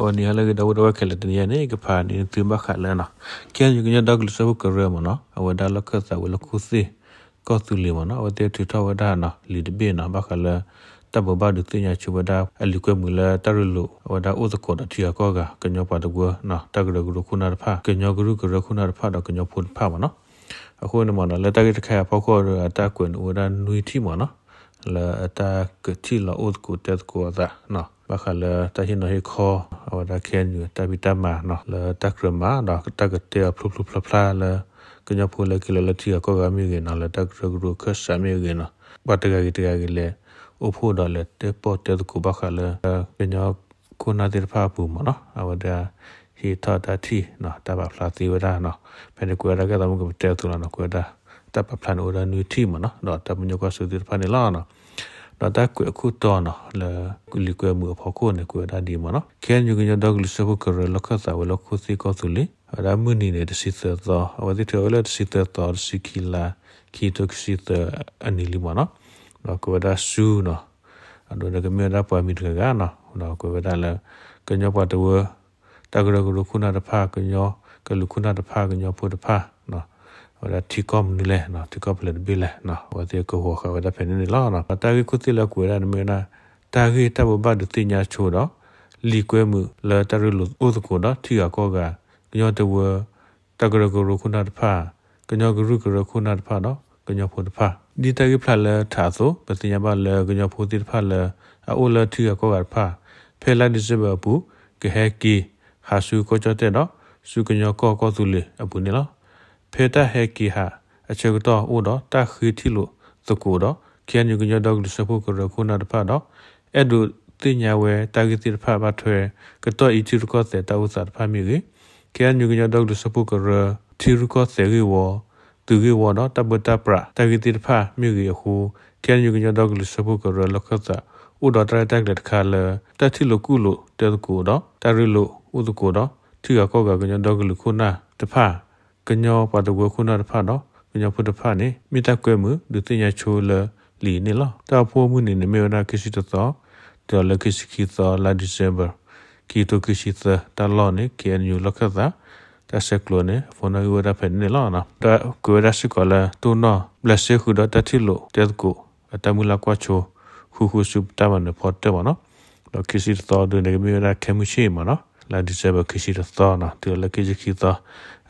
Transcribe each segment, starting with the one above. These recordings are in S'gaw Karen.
ဂီၤနံၤဟါလၢအဂ့ၤ ဒီပုၢ်ဝဲၢ်ခဲလၢာ်, တနံၤအံၤန့ၣ် ကဖးန့ၢ်သုဘၣ်ဃးလၢ KNU ကညီဒီကလုာ်စၢဖှိၣ်ကရၢမ့ၢ်နီၤ, အဝဲဒၣ်လီၢ်ခၢၣ်သးဝဲၤလီၢ်ခိၣ်သ့ၣ် ကီၢ်သူလ့ၤမ့ၢ်နီၤ, အဝဲသ့ၣ်ထုးထီၣ်ဝဲဒၣ်နီၤ လံာ်တဘ့ၣ်နီၤ ဘၣ်ဃးလၢ တၢ်ဘိးဘၣ်ဒုးသ့ၣ်ညါဆိဝဲဒၣ် အလံာ်ကွဲမုာ်လၢတၢ်ရ့လိာ် အဝဲဒၣ်အိၣ်သကိးဒီးထံဂၤကီၢ်ဂၤ ကညီပှၤတဝၢ တၢ်ကရၢကရိခိၣ်နၢ်တဖၣ်, ကညီကရူၢ်ကရၢခိၣ်နၢ်တဖၣ်ဒီးကညီဖိတဖၣ်မ့ၢ်နီၤ. အဃိန့ၣ်မ့ၢ်နီၤ လၢတၢ်ဂ့ၢ်တခါအံၤအဖီခိၣ်ဒီး အတၢ်ကွဲးန့ၣ်အိၣ်ဝဲဒၣ်နွံထံၣ်မ့ၢ်နီၤ, လၢအတၢ်ကထံၣ်လိာ်အိၣ်သကိးတဲသကိးအသး ဘၣ်ဃးလၢတၢ်ဟ့ၣ်နီၤဟ့ၣ်ခီ အဝဲဒၣ် KNU တၢ်ဖံးတၢ်မၤနီၤ လၢတၢ်ကြၢးမၤဒီးတၢ်ကတဲအီၤဖျိဖျိဖျါဖျါလၢ ကညီဖိလၢက့ၤလီၤလၢထံဂၤကီၢ်ဂၤမ့ၢ်ဂ့ၤနီၤ, လၢတၢ်ကရၢကရိအခၢၣ်စးမ့ၢ်ဂ့ၤနီၤ, ပှၤတဂၤဂ့ၤတဂၤဂ့ၤလဲၤ အိၣ်ဖှိၣ်ဒီးလဲၤတဲပီၣ်တဲသကိးဘၣ်ဃးလၢ ကညီခိၣ်နၢ်သ့ၣ်တဖၣ်အပူၤမ့ၢ်နီၤ, အဝဲဒၣ် ဟ့ၣ်ထီၣ်တၢ်ထံၣ်နီၤ တၢ်ပာ်ဖျါသ့ဝဲဒၣ်နီၤ, ဖဲန့ၣ်ကွဲးဝဲဒၣ်ကဲသးမုၢ်ကပတဲအသိးလီၤနီၤ, ကွဲးဝဲဒၣ် တၢ်ပာ်ဖျါန့ၣ်အိၣ်ဝဲဒၣ်နွံထံၣ်မ့ၢ်နီၤ, ဒီးတၢ်ပညိၣ်ကွၢ်စိသ့ၣ်တဖၣ်န့ၣ်လီၤ. ဒီးတၢ်ကွဲးအခိၣ်တီနီၤ လၢလံာ်ကွဲမုာ်အဖီခိၣ်န့ၣ် ကွဲးဝဲဒၣ်ဒ်အံၤမ့ၢ်နီၤ, KNU ကညီဒီကလုာ်စၢဖှိၣ်ကရၢလီၢ်ခၢၣ်သးဝဲၤလီၢ်ခိၣ်သ့ၣ်ကီၢ်သူလ့ၤ အဝဲဒၣ်မုၢ်နံၤန့ၣ် တဆံသၢသီ, အဝဲသ့ၣ်ထုးဝဲလၢတဆံသၢသီ တဆံခံလါ ခံကထိခံဆံသၢအနံၤလံမ့ၢ်နီၤ, ဒီးကွဲးဝဲဒၣ်ဆူနီၤ, အဒိန့ၣ်ကမ့ၢ်ဝဲဒၣ်ပှၤမံၤတဂၤဂၤနီၤ, ဒီးကွဲးဝဲဒၣ်လၢ ကညီပှၤတဝၢ တၢ်ကရၢကရိခိၣ်နၢ်တဖၣ်, ကညီကလုာ်ခိၣ်နၢ်တဖၣ်, ကညီဖိတဖၣ် အဝဲဒၣ်ထံကီၢ်မနုၤလဲၣ်, ထံကီၢ်ဖဲလဲၣ်တဘ့ၣ်လဲၣ်, အဝဲသ့ၣ်ကဟီဃာ်ဝဲဒၣ်ဖဲန့ၣ်န့ၣ်လီၤ. တၢ်ဂ့ၢ်ခိၣ်သ့ၣ်လၢအကွဲးဝဲဒၣ်န့ၣ်မ့ၢ်ဝဲဒၣ် တၢ်ဂ့ၢ်တၢ်ဘိးဘၣ်ဒုးသ့ၣ်ညါဆိဒီး လံာ်ကွဲမုာ်လၢတၢ်ရ့လိာ်အိၣ်သကိးဒီးထံဂၤကီၢ်ဂၤ, ကညီတဝၢ တၢ်ကရၢကရိခိၣ်နၢ်တဖၣ်, ကညီကရူၢ်ကရၢခိၣ်နၢ်တဖၣ်ဒီးကညီဖိတဖၣ်, ဒ်တၢ်ဂ့ၢ်ဖျါလၢထးအသိး ပသ့ၣ်ညါဘၣ်လၢကညီဖိသ့ၣ်တဖၣ်လၢ အအိၣ်လၢထံဂၤကီၢ်ဂၤတဖၣ် ဖဲလါဒံၣ်စ့ဘၢၣ်အပူၤ ကဟဲက့ၤဟးဆူကီၢ်ကၠီၣ်တဲၣ်ဒီး ဆူကညီကီၢ်ကီၢ်သူလ့ၤအပူၤန့ၣ်လီၤ. ဖဲတၢ်ဟဲက့ၤဟးအဆၢကတီၢ်အိၣ်ဒီးတၢ်ဃ့ထံၣ်လိာ်သကိးဒီး KNU ကညီဒီကလုာ်စၢဖှိၣ်ကရၢခိၣ်နၢ်တဖၣ်ဒီး အဲၣ်ဒိးသ့ၣ်ညါဝဲတၢ်ဂ့ၢ်သ့ၣ်တဖၣ်ဘၣ်ထွဲ ကတီၢ်အံၤထံရူၢ်ကီၢ်သဲးတၢ်အိၣ်သးတဖၣ်မ့ၢ်ဂ့ၤ, KNU ကညီဒီကလုာ်စၢဖှိၣ်ကရၢ ထံရူၢ်ကီၢ်သဲးဂ့ၢ်ဝီ သုးဂ့ၢ်ဝီဒီးတၢ်ဘၢတၢ်ပြးတၢ်ဂ့ၢ်သ့ၣ်တဖၣ်မ့ၢ်ဂ့ၤအဃိ KNU ကညီဒီကလုာ်စၢဖှိၣ်ကရၢလီၢ်ခၢၣ်သး အိၣ်ဒီးတၢ်ရဲၣ်တၢ်ကျဲၤတခါလၢ တၢ်ထံၣ်လိာ်ကူၣ်လိာ်တဲသကိးဒီး တၢ်ရ့လိာ်အိၣ်သကိးဒီး ထံဂၤကီၢ်ဂၤကညီဒီကလုာ်ခိၣ်နၢ်တဖၣ် ကညီပှၤတဝၢခိၣ်နၢ်တဖၣ်ဒီး ကညီဖိတဖၣ်န့ၣ် မ့ၢ်တၢ်ကွဲမုာ်ဒုးသ့ၣ်ညါဆိလၢလံာ်အံၤန့ၣ်လီၤ. တၢ်အိၣ်ဖှိၣ်မုၢ်နံၤန့ၣ်မ့ၢ်ဝဲဒၣ်ခံဆံတသီ, တုၤလီၤလၢခံဆံခံသီ လါဒံၣ်စ့ဘၢၣ် ခံကထိခံဆံသၢ တၢ်လီၢ်န့ၣ် KNU လီၢ်ခၢၣ်သး တၢ်ဆဲးကျိးန့ၣ် အ phone နီၣ်ဂံၢ် အိၣ်ဝဲဒၣ်ဖဲန့ၣ်န့ၣ်လီၤ. တၢ်ကွဲးဝဲဒၣ်စ့ၢ်ကီးလၢ တိၢ်နီၣ်ဘျးစဲဃုာ်ဒီးတၢ်ထံၣ်လိာ်တဲသကိး အတၢ်မုၢ်လၢ်ကွၢ်ဆိ ဃုဃုဆူပတၢ်မၤနၢၤဖီတၢၣ်မ့ၢ်နီၤ. ဒီးခံဆံတသီဒုန့ၣ် ကမ့ၢ်ဝဲဒၣ်ခဲမုၢ်ဆ့ၣ်မ့ၢ်နီၤ, လါ December ခံဆံတသီနီၤ, တုၤလီၤလၢခံဆံခံသီ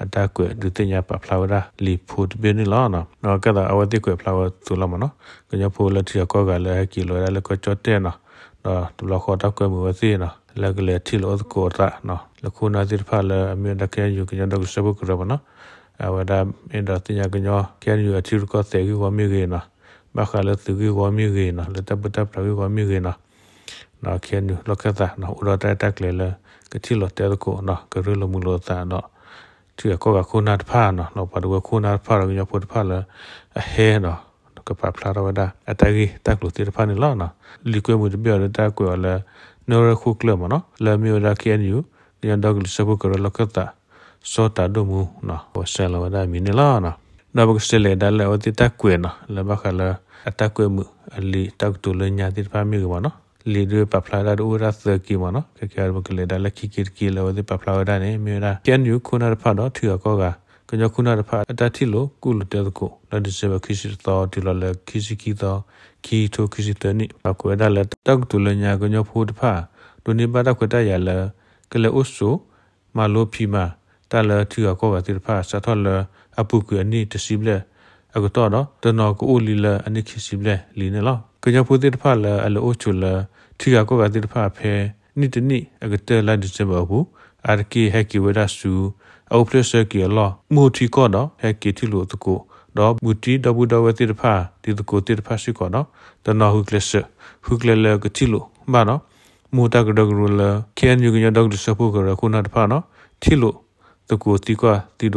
အတၢ်ကွဲးဒုးသ့ၣ်ညါပာ်ဖျါဝဲဒၣ်လံာ်ဖိတဘ့ၣ်န့ၣ်လီၤ. ဒီးကဲသိးအဝဲသ့ၣ်ကွဲးဖျါဝဲအသိးလီၤမ့ၢ်နီၤ, ကညီဖိလၢထံဂၤကီၢ်ဂၤလၢဟဲက့ၤလီၤဝဲဒၣ်လၢကီၢ်ကၠီၣ်တဲၣ်နီၤ, ဒီးတဘျီဃီတၢ်ကွဲမုာ်ဝဲသ့ၣ်နီၤ, လၢကလဲၤထံၣ်လိာ်အိၣ်သကိးအသးနီၤ, လၢခိၣ်နၢ်သ့ၣ်တဖၣ်လၢအမ့ၢ်ဝဲဒၣ် KNU ကညီဒီကလုာ်စၢဖှိၣ်ကရၢမ့ၢ်နီၤ, အဝဲဒၣ်မ့ၢ်ဒီးသ့ၣ်ညါကညီ KNU အထံရူၢ်ကီၢ်သဲးဂ့ၢ်ဝီမ့ၢ်ဂ့ၤနီၤ, ဘၣ်ဃးလၢသုးဂ့ၢ်ဝီမ့ၢ်ဂ့ၤနီၤ, လၢတၢ်ဘၢတၢ်ပြးဂ့ၢ်ဝီမ့ၢ်ဂ့ၤနီၤ, ဒီး KNU လီၢ်ခၢၣ်သးနီၤ အိၣ်ဒီးတၢ်ရဲၣ်တၢ်ကျဲၤလၢ ကထံၣ်လိာ်တဲသကိးနီၤ, ကရ့လိာ်မုာ်လိာ်အသးဒီး ထံဂၤကီၢ်ဂၤခိၣ်နၢ်တဖၣ်နီၤ, ဒီးပှၤတဝၢခိၣ်နၢ်တဖၣ်ဒီးကညီဖိတဖၣ်လၢ အဟဲဒီး ကပာ်ဖျါထီၣ်ဝဲဒၣ် အတၢ်ဂ့ၢ်တၢ်ကျိၤသ့ၣ်တဖၣ်န့ၣ်လီၤ. လံာ်ကွဲမုာ်တဘ့ၣ်အံၤဒီးတၢ်ကွဲးအီၤလၢ နီၢ်ရဲၣ်ခိၣ်ကျၢၢ်မ့ၢ်နီၤ, လၢအမ့ၢ်ဝဲဒၣ် KNU ကညီဒီကလုာ်စၢဖှိၣ်ကရၢလီၢ်ခၢၣ်သး စီၤတၤဒိၣ်မူနီၤ, အဝဲဆဲးလီၤဝဲဒၣ်အမံၤန့ၣ်လီၤ. ဒီးပကစးလဲၤဒၣ်လၢအဝဲသ့ၣ်တၢ်ကွဲးနီၤ, လၢဘၣ်ဃးလၢ အတၢ်ကွဲးမုာ်အလံာ်တၢ်ကတိၤလၢညါသ့ၣ်တဖၣ်မ့ၢ်ဂ့ၤမ့ၢ်နီၤ, လံာ်ဒုးပာ်ဖျါဝဲဒၣ်တအိၣ်ဝဲဒၣ်သၢက့မ့ၢ်နီၤ, ခဲကဲဒီးပကလဲၤဒၣ်လၢခံက့တက့လၢအဝဲသ့ၣ်ပာ်ဖျါဝဲဒၣ်န့ၣ် မ့ၢ်ဝဲဒၣ် KNU ခိၣ်နၢ်တဖၣ်ဒီးထံဂၤကီၢ်ဂၤ ကညီခိၣ်နၢ်တဖၣ် အတၢ်ထံၣ်လိာ်ကူၣ်လိာ်တဲသကိး လၢ December ခံဆံတသီ တုၤလီၤလၢခံဆံခံသီ ခံကထိခံဆံသၢနံၣ်, ဒီးကွဲးဝဲဒၣ်လၢတၢ်ကတိၤလၢညါကညီဖိတဖၣ် ဒိးန့ၢ်ဘၣ်တၢ်ခွဲးတၢ်ယာ်လၢ ကလဲၤအိၣ်ဆိး မၤလိဖံးမၤတၢ်လၢထံဂၤကီၢ်ဂၤသ့ၣ်တဖၣ် စးထီၣ်လၢအပူၤကွံာ်အနံၣ်တဆံဘျဲၣ်အကတီၢ်ဒီး တနီၤကအိၣ်လံလၢအနံၣ်ခံဆံဘျဲၣ်လံန့ၣ်လီၤ. ကညီဖိသ့ၣ်တဖၣ်လၢအလဲၤအိၣ်ဆိးလၢ ထံဂၤကီၢ်ဂၤသ့ၣ်တဖၣ်ဖဲ နံၣ်တနံၣ်အကတၢၢ်လါ December အပူၤ အါတက့ၢ်ဟဲက့ၤဝဲဒၣ်ဆူ အအိၣ်ဖျဲၣ်ဆၢက့ၤအလီၢ် မိၢ်ထံကီၢ်ဒီး ဟဲက့ၤထံၣ်လိာ်သကိး ဒီးဘူးတံၢ်ဒီပုၢ်ဒီဝဲၢ်သ့ၣ်တဖၣ် တံၤသကိးသ့ၣ်တဖၣ်စ့ၢ်ကီးဒီး တနီၤဃုကျဲးစၢး ဃုကျဲးလၢကထံၣ်လိာ်ဘၣ်ဒီး မိၢ်တၢ်ကရၢကရိလၢ KNU ကညီဒီကလုာ်စၢဖှိၣ်ကရၢခိၣ်နၢ်တဖၣ်ဒီး ထံၣ်လိာ်သကိးသံကွၢ်သံဒိး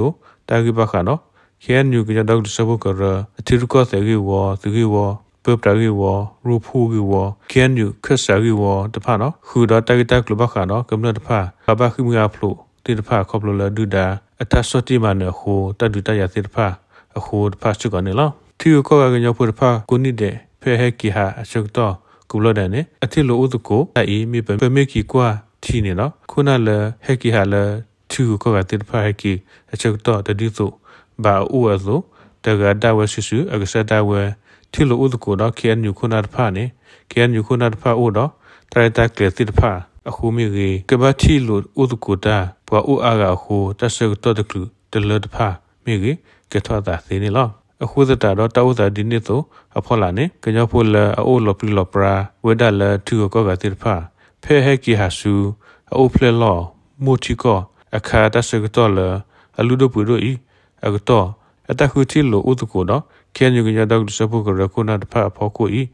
တၢ်ဂ့ၢ်ဘၣ်ဃးဒီး KNU ကညီဒီကလုာ်စၢဖှိၣ်ကရၢ အထံရူၢ်ကီၢ်သဲးဂ့ၢ်ဝီ သုးဂ့ၢ်ဝီပၢပြးဂ့ၢ်ဝီ ရိဖှိၣ်ဂ့ၢ်ဝီ KNU ခၢၣ်စးဂ့ၢ်ဝီတဖၣ်ဒီး ဃုာ်ဒီးတၢ်ဂ့ၢ်တၢ်ကျိၤဘၣ်ဃးဒီး ကမျၢၢ်တဖၣ် ပှၤဘၣ်ဃ့ၢ်မှံဟးဖျိးသ့ၣ်တဖၣ် ခီဖျိလၢဒုၣ်ဒါ အတၢ်ဆီၣ်တံၢ်မၤနၢၤအဃိ တၢ်ဒုးတၢ်ယၤသ့ၣ်တဖၣ်အဃိတဖၣ်စ့ၢ်ကီးန့ၣ်လီၤ. ထံဂၤကီၢ်ဂၤကညီဖိတဖၣ် ကိးနံၣ်ဒဲး ဖဲဟဲက့ၤဟးအဆၢကတီၢ် ကဘျီဒဲးန့ၣ် အထံၣ်လိာ်အိၣ်သကိးတၢ်အံၤ မ့ၢ်ပမ့ၢ်က့ၤကွၢ် ထံန့ၣ်လီၤ. ခိၣ်နၢ်လၢဟဲက့ၤဟးလၢ ထံဂုၤကီၢ်ဂၤသ့ၣ်တဖၣ်ဟဲက့ၤအဆၢကတီၢ်တဒ်သိးဘၣ်အအိၣ်အသိး, တဂၤဒၣ်ဝဲစုာ်စုာ် အကစၢ်ဒၣ်ဝဲ ထံၣ်လိာ်အိၣ်သကိးဒီး ခ့ၣ်အဲၣ်ယူၣ်ခိၣ်နၢ်တဖၣ်န့ၣ်, ခ့ၣ်အဲၣ်ယူၣ်ခိၣ်နၢ်တဖၣ်အိၣ်ဒီး တၢ်ရဲၣ်တၢ်ကျဲၤသ့ၣ်တဖၣ်အဃိမ့ၢ်ဂ့ၤ, ကဘၣ်ထံၣ်လိာ်အိၣ်သကိးတၢ် ပှၤအိၣ်အါဂၤအဃိ တၢ်ဆၢကတီၢ်တချုးတလၢတဖၣ်မ့ၢ်ဂ့ၤ ကဲထီၣ်အသးသ့န့ၣ်လီၤ. အဃိသတးဒီး တၢ်အိၣ်သးဒ်န့ၣ်အသိးအဖီလာ်န့ၣ် ကညီဖိလၢအအိၣ်လီၤပြံလီၤပြါဝဲဒၣ်လၢထံဂုၤကီၢ်ဂၤသ့ၣ်တဖၣ် ဖဲအဟဲက့ၤဟးဆူ အအိၣ်ဖျဲၣ်လီၢ် မိၢ်ထံကီၢ်အခါ တၢ်ဆၢကတီၢ်လၢအလုၢ်ဒိၣ်ပှ့ၤဒိၣ်အံၤအကတီၢ် အတၢ်ဃုထံၣ်လိာ်အိၣ်သကိးဒီး ခ့ၣ်အဲၣ်ယူၣ် ကညီဒီကလုာ်စၢဖှိၣ်ကရၢခိၣ်နၢ်တဖၣ်အဖီခိၣ်အံၤ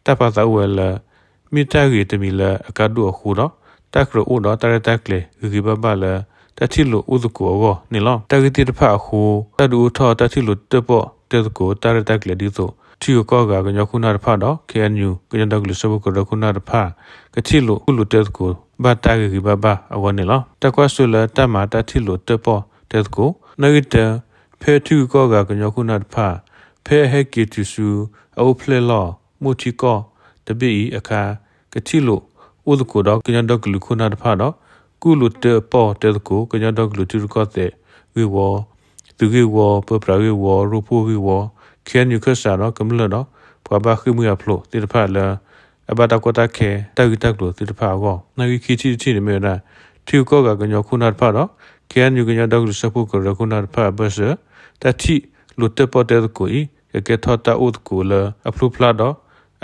တၢ်ပာ်သးအိၣ်ဝဲလၢ မ့ၢ်တၢ်ဂ့ၤတမံၤလၢအကါဒိၣ်အဃိဒီး တၢ်ကြၢးအိၣ်ဒီးတၢ်ရဲၣ်တၢ်ကျဲၤဂ့ၤဂ့ၤဘၣ်ဘၣ်လၢ တၢ်ထံၣ်လိာ်အိၣ်သကိးအဂီၢ်န့ၣ်လီၤ. တၢ်ဂ့ၢ်သ့ၣ်တဖၣ်အဃိ တၢ်ဒုးအိၣ်ထီၣ်တၢ်ထံၣ်လိာ်တၢၣ်ပီၣ်တဲသကိးတၢ်ရဲၣ်တၢ်ကျဲၤဒ်သိး ထံဂုၤကီၢ်ဂၤကညီခိၣ်နၢ်တဖၣ်ဒီး ခ့ၣ်အဲၣ်ယူၣ် ကညီဒီကလုာ်စၢဖှိၣ်ကရၢခိၣ်နၢ်တဖၣ် ကထံၣ်လိာ်ဃုလိာ်တဲသကိးဘၣ်တၢ်ဂ့ၤဂ့ၤဘၣ်ဘၣ်အဂီၢ်န့ၣ်လီၤ. တၢ်ကွၢ်စိလၢတၢ်မၤတၢ်ထံၣ်လိာ်တၢၣ်ပီၣ်တဲသကိး နီၣ်ဂံၢ်တၢ ဖဲထံဂုၤကီၢ်ဂၤကညီခိၣ်နၢ်တဖၣ် ဖဲအဟဲက့ၤတုၤဆူ အအိၣ်ဖျဲၣ်လီၢ် မိၢ်ထံကီၢ်တဘ့ၣ်အံၤအခါ ကထံၣ်လိာ်အိၣ်သကိးဒီးကညီဒီကလုာ်ခိၣ်နၢ်တဖၣ်ဒီး ဃုလိာ်တဲပီၣ်တဲသကိး ကညီဒီကလုာ်ထံရူၢ်ကီၢ်သဲးဂ့ၢ်ဝီ သုးဂ့ၢ်ဝီ ပၢပြးဂ့ၢ်ဝီ ရိဖှိၣ်ဂ့ၢ်ဝီ ခ့ၣ်အဲၣ်ယူၣ်ခၢၣ်စးဒီးကမျၢၢ်ဒီး ပှၤဘၣ်ဃ့ၢ်မှံဟးဖျိးသ့ၣ်တဖၣ်လၢ အဘၣ်တၢ်ကီတၢ်ခဲတၢ်ဂ့ၢ်တၢ်ကျိၤသ့ၣ်တဖၣ်အဂီၢ် နီၣ်ဂံၢ်ခံထံၣ်တထံၣ်န့ၣ်မ့ၢ်ဝဲဒၣ် ထံဂုၤကီၢ်ဂၤကညီခိၣ်နၢ်တဖၣ်ဒီး ခ့ၣ်အဲၣ်ယူၣ် ကညီဒီကလုာ်စၢဖှိၣ်ကရၢခိၣ်နၢ်တဖၣ်အဘၢၣ်စၢၤ တၢ်ထံၣ်လိာ်တဲပီၣ်တဲသကိးအံၤ ကကဲထီၣ်တၢ်အိၣ်သကိးလၢအဖျိဖျါဒီး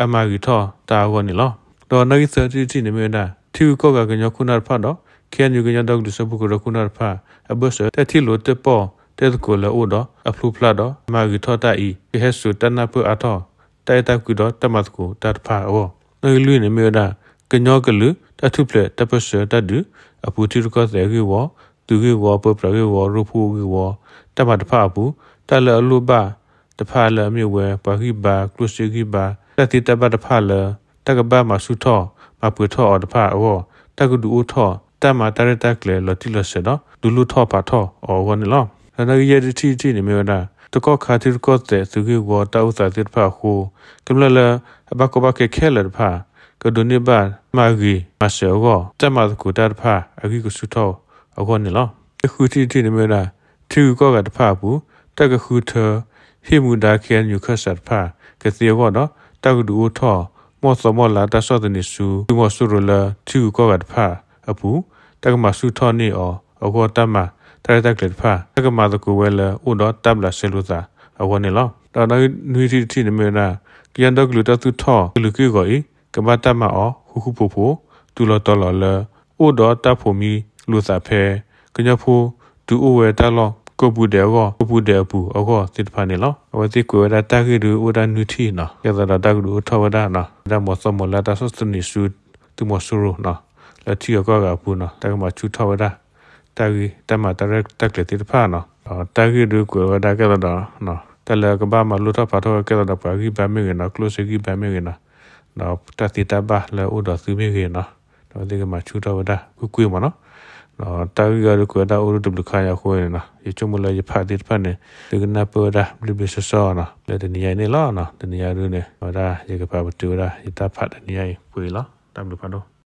အမၤဂ့ၤထီၣ်တၢ်အဂီၢ်န့ၣ်လီၤ. ဒီးနီၣ်ဂံၢ်သၢထံၣ်တထံၣ်န့ၣ်မ့ၢ်ဝဲဒၣ် ထံဂုၤကီၢ်ဂၤကညီခိၣ်နၢ်တဖၣ်ဒီး ခ့ၣ်အဲၣ်ယူၣ် ကညီဒီကလုာ်စၢဖှိၣ်ကရၢခိၣ်နၢ်တဖၣ်အဘၢၣ်စၢၤ တၢ်ထံၣ်လိာ်တဲပီၣ်တဲသကိးလၢအအိၣ်ဒီးအဖျိဖျါဒီး အမၤဂ့ၤထီၣ်တၢ်အံၤ ကဟဲစိာ်တၢ်နၢ်ပၢၢ်အါထီၣ် တၢ်အဲၣ်တၢ်ကွံဒီးတၢ်မၤသကိးတၢ်တဖၣ်အဂီၢ် နီၣ်ဂံၢ်လွံၢ်န့ၣ်မ့ၢ်ဝဲဒၣ် ကညီကလုာ် တၢ်ထူၣ်ဖျဲးတၢ်ပၢၢ်ဆၢတၢ်ဒုးအပူၤ ထံရူၢ်ကီၢ်သဲးဂ့ၢ်ဝီ, သုးဂ့ၢ်ဝီ, ပၢပြးဂ့ၢ်ဝီ, ရိဖှိၣ်ဂ့ၢ်ဝီ, တၢ်မၤတဖၣ်အပူၤ တၢ်လၢအလိၣ်ဘၣ်တဖၣ်လၢအမ့ၢ်ဝဲ ပှၤဂံၢ်ဘါ, ကျိၣ်စ့ဂံၢ်ဘါ, တၢ်သ့တၢ်ဘၣ်တဖၣ်လၢ တၢ်ကဘၣ်မၤဆူၣ်ထီၣ် မၤပှဲၤထီၣ်အီၤတဖၣ်အဂီၢ် တၢ်ကဒုးအိၣ်ထီၣ် တၢ်မၤတၢ်ရဲၣ်တၢ်ကျဲၤလီၤတံၢ်လီၤဆဲးဒီး ဒုးလိၣ်ထီၣ်ပာ်ထီၣ်အီၤအဂီၢ်န့ၣ်လီၤ. ဒီးနီၣ်ဂံၢ်ယဲၢ်တထံၣ်တထံၣ်န့ၣ်မ့ၢ်ဝဲဒၣ် တကီၢ်ခါထံရူၢ်ကီၢ်သဲးသုးဂ့ၢ်ဝီတၢ်အိၣ်သးသ့ၣ်တဖၣ်အဃိ ကမျၢၢ်လၢအဘၣ်ကီဘၣ်ခဲခဲလၢာ်တဖၣ် ကဒိးန့ၢ်ဘၣ်မၤဂ့ၤမၤစၢၤအဂီၢ် တၢ်မၤသကိးတၢ်တဖၣ်အဂံၢ်ကဆူၣ်ထီၣ်အဂီၢ်န့ၣ်လီၤ. ဃုထံၣ်တထံၣ်န့ၣ်မ့ၢ်ဝဲဒၣ် ထံဂုၤကီၢ်ဂၤတဖၣ်အပူၤ တၢ်ကဃုထၢ ဟ့ၣ်မူဒါ ခ့ၣ်အဲၣ်ယူၣ်ခၢၣ်စးတဖၣ် ကသ့အဂီၢ်ဒီး တၢ်ကဒုးအိၣ်ထီၣ် မီၢ်သီမီၢ်လါတၢ်ဆီၣ်သနံးဆူ သုးမီၤစိရိၤလၢထံဂုၤကီၢ်ဂၤတဖၣ်အပူၤ တၢ်ကမၤဆူၣ်ထီၣ်န့ၢ်အီၤအဂီၢ် တၢ်မၤတၢ်ရဲၣ်တၢ်ကျဲၤတဖၣ် တၢ်ကမၤသကိးဝဲလၢအိၣ်ဒီးတၢ်ဘျးစဲလိာ်သးအဂီၢ်န့ၣ်လီၤ. ဒီးနွံထံၣ်တထံၣ်န့ၣ်မ့ၢ်ဝဲဒၣ် ကညီဒီကလုာ်တၢ်သူၣ်ထီၣ်ကလုာ်က့ၢ်ဂီၤအံၤ ကဘၣ်တၢ်မၤအီၤဃူဃူဖိးဖိး တုၤလီၤတီၤလီၤလၢ အိၣ်ဒီးတၢ်ဖိးမံလိာ်သးဖဲ ကညီဖိတုၤအိၣ်ဝဲတၢ်လီၢ်ကိးပူၤဒဲးအဂီၢ် ကိးပူၤဒဲးအပူၤအဂီၢ်သ့ၣ်တဖၣ်န့ၣ်လီၤ. အဝဲသ့ၣ်ကွဲးဝဲဒၣ်တၢ်ဂ့ၢ်ဒုးအိၣ်ဝဲဒၣ်နွံထံၣ်နီၤ ကဲသိးဒီးတၢ်ကဒုးအိၣ်ထီၣ်ဝဲဒၣ်နီၤ ဝဲဒၣ်မီၢ်သီမီၢ်လါတၢ်ဆီၣ်သနံးဆူ သုးမီၤစိရိၤနီၤ လၢထံဂုၤကီၢ်ဂၤအပူၤနီၤ တၢ်ကမၤဆူၣ်ထီၣ်ဝဲဒၣ် တၢ်ဂ့ၢ်တၢ်မၤတၢ်ရဲၣ်တၢ်ကျဲၤသ့ၣ်တဖၣ်နီၤ ဒီးတၢ်ဂ့ၢ်ဒုးကွဲးဝဲဒၣ်ကဲသိးဒီး တၢ်လၢကဘၣ်မၤလိၣ်ထီၣ်ပာ်ထီၣ်ဝဲကဲသိးဒီးပှၤဂံၢ်ဘါမ့ၢ်ဂ့ၤနီၤ ကျိၣ်စ့ဂံၢ်ဘါမ့ၢ်ဂ့ၤနီၤ ဒီးတၢ်သ့တၢ်ဘၣ်လၢအိၣ်ဒီးသုမ့ၢ်ဂ့ၤနီၤ ဒီးဝဲသ့ၣ်ကမၤဆူၣ်ထီၣ်ဝဲဒၣ်ကွ့ၢ်ကွ့ၢ်မးနီၤ ဒီးတၢ်ဂ့ၢ်အံၤဒုးကွဲးဝဲဒၣ်အိၣ်ဒၣ်တဘျုးခါညါအဃိန့ၣ်နီၤ ယဆိကမိၣ်လၢယဖးသ့ၣ်တဖၣ်န့ၣ် သုကနၢ်ပၢၢ်ဝဲဒၣ်ဘျ့ဘျ့ဆှီဆှီနီၤ လၢတနံၤညါအံၤန့ၣ်လီၤနီၤ တနံၤညါဒုးန့ၣ် ဝဲဒၣ်ယကပာ်ပတုာ်ဝဲဒၣ် ယတၢ်ဖးတနံၤညါအံၤပှဲၤအံၤလီၤ တၢ်ဘျုးဖးဒိၣ်